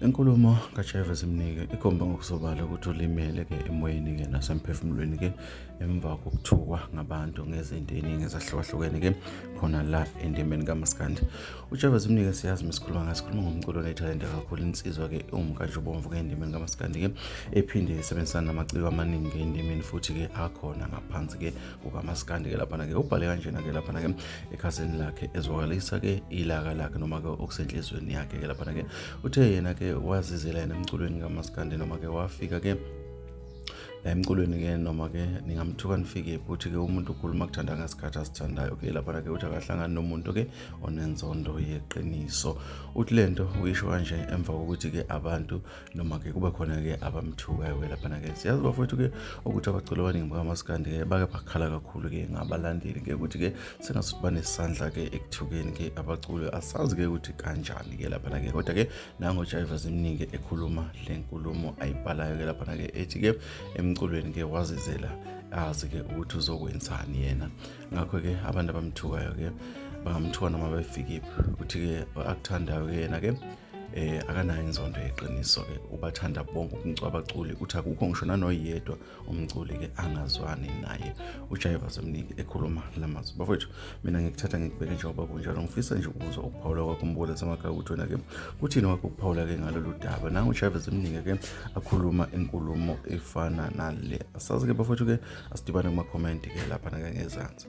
Inkulumo kaJaivas Mnike ikhomba ngokusobala ukuthi ulimele-ke emoyeni-ke nasemphefumulweni-ke emva kokuthukwa ngabantu ngezinto eziningi ezahlukahlukene-ke khona la endimeni kamaskandi. UJaivas Mnike siyazi mesikhuluma ngaye sikhuluma ngomculo onethalente kakhulu, insizwa-ke ewumkantshubomvu-ke endimeni kamaskandi-ke ephinde isebenzisana namaciko amaningi-ke endimeni futhi-ke akhona ngaphansi-ke kukamaskandi-ke laphana-ke. Ubhale kanjena-ke laphana-ke ekhasini lakhe ezwakalisa-ke ilaka lakhe noma-ke okusenhliziyweni yakhe-ke laphana-ke. Uthe yena-ke wazizela yena emculweni kamaskandi noma-ke wafika-ke la emculweni-ke noma-ke ningamthuka nifike futhi-ke umuntu ukhuluma kuthanda ngesikhathi asithandayo ke laphana-ke uthi akahlangani nomuntu-ke onenzondo yeqiniso. Uthi le nto uyisho kanje emva kokuthi-ke abantu noma-ke kube khona-ke abamthukayo-ke laphana-ke. Siyazi bafowethu-ke ukuthi abaculi abaningi bakamaskandi-ke bake bakhala kakhulu-ke ngabalandeli-ke ukuthi-ke sengasuthi banesandla-ke ekuthukeni-ke abaculi, asazi-ke ukuthi kanjani-ke laphana-ke. Kodwa-ke nango Jaivas Mnike ekhuluma le nkulumo ayibhalayo-ke laphana-ke ethi-ke emculweni-ke wazizela azi-ke ukuthi uzokwenzani yena. Ngakho-ke abantu abamthukayo-ke bangamthuka noma befikiphi, uthi-ke akuthandayo-ke yena-ke akanayo inzondo yeqiniso ke, ubathanda bonke abaculi, uthi akukho ngisho nanoyedwa umculi ke angazwani naye. UJaivas Mnike ekhuluma lamazwi. Bafowethu, mina ngikuthatha ngikubeke njengoba kunjalo, ngifisa nje ukuzwa ukuphawula kwakho umbulo semakhaya ukuthi wena ke kuthini wakho ukuphawula ke ngalolu daba. Nangu uJaivas Mnike ke akhuluma inkulumo efana nale. Asazi ke bafowethu ke, asidibane kuma comment ke lapha ngezansi.